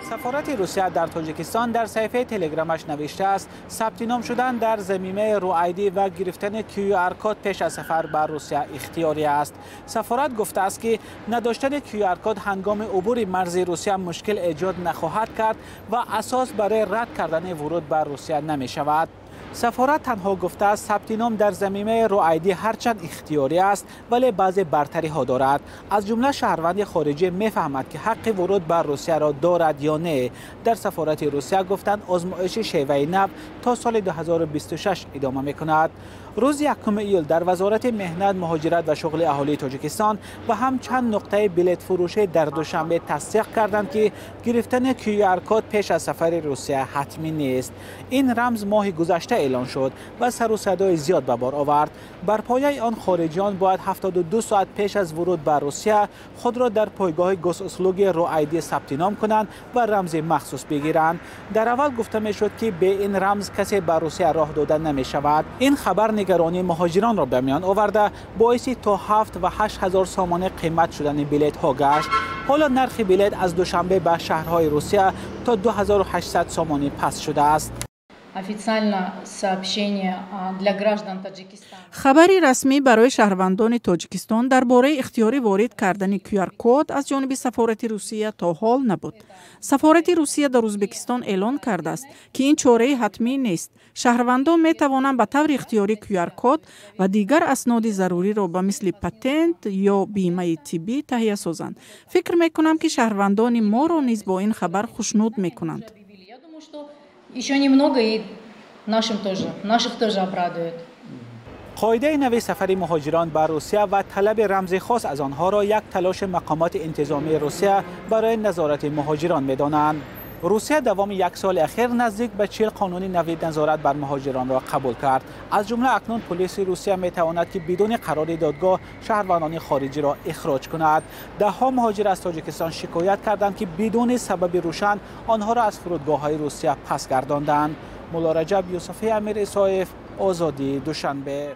Сафорати Русия дар Тоҷикистон дар саҳифаи Телеграмаш навиштааст: сабти ном шудан дар замимаи RuID ва гирифтани QR-код пеш аз сафар ба Русия ихтиёрӣ аст. Сафорат гуфтааст, ки надоштани QR-код ҳангоми убури марзи Русия мушкил эҷод нахоҳад кард ва асос барои рад кардани вуруд ба Русия намешавад. Сафорат танҳо гуфтааст, сабти ном дар замимаи RuID ҳарчанд ихтиёрӣ аст, вале баъзе бартариҳо дорад. Аз ҷумла шаҳрванди хориҷӣ мефаҳмад, ки ҳаққи вуруд ба Русияро дорад ё не. Дар сафорати Русия гуфтанд, озмоиши шеваи нав то соли 2026 идома мекунад. Рӯзи 1 июл дар Вазорати меҳнат, муҳоҷират ва шуғли аҳолии Тоҷикистон ва ҳам чанд нуқтаи билетфурӯшӣ дар Душанбе тасдиқ карданд, ки гирифтани QR-код пеш аз сафари Русия ҳатмӣ нест. Ин рамз моҳи гузашта эълон шуд ва сару садои зиёд ба бор овард. Бар пояи он хориҷиён бояд 72 соат пеш аз вуруд ба Русия худро дар пойгоҳи Госуслуги RuID сабти ном кунанд ва рамзи махсус бигиранд. Дар аввал гуфта мешуд, ки бе ин рамз касе ба Русия роҳ дода намешавад. Ин хабар нигаронии муҳоҷиронро ба миён оварда, боиси то 7 ва 8 ҳазор сомонӣ қимат шудани билетҳо гашт. Ҳоло нархи билет аз Душанбе ба шаҳрҳои Русия то 2800 сомонӣ паст шудааст. Официально сообщение для граждан Таджикистана. Хабари расмӣ барои шаҳрвандони Тоҷикистон дар бораи ихтиёрӣ ворид кардани QR-код аз ҷониби сафорати Русия то ҳол набуд. Сафорати Русия дар Ӯзбекистон эълон кардааст, ки ин чораи ҳатмӣ нест. Шаҳрвандон метавонанд ба таври ихтиёрӣ QR-код ва дигар асноди заруриро ба мисли патент ё бимаи тиббӣ таҳия созанд. Фикр мекунам, ки шаҳрвандони моро низ бо ин хабар хушнуд мекунанд. Я думаю, что еще немного, и нашим тоже, наших тоже обрадует. Қоидаи нави сафари муҳоҷирон ба Русия ва талаби рамзи хос аз онҳоро як талоши мақомоти интизомии Русия барои назорати муҳоҷирон медонанд. Русия давоми як соли ахир наздик ба 40 қонуни нави назорат бар муҳоҷиронро қабул кард. Аз ҷумла акнун полиси Русия метавонад, ки бидуни қарори додгоҳ шаҳрвандони хориҷиро ихроҷ кунад. Даҳҳо муҳоҷир аз Тоҷикистон шикоят карданд, ки бидуни сабаби рӯшан онҳоро аз фурудгоҳҳои Русия пас гардонданд. Муллораҷаб Юсуфӣ, Амир Исоев, Озодӣ, Душанбе.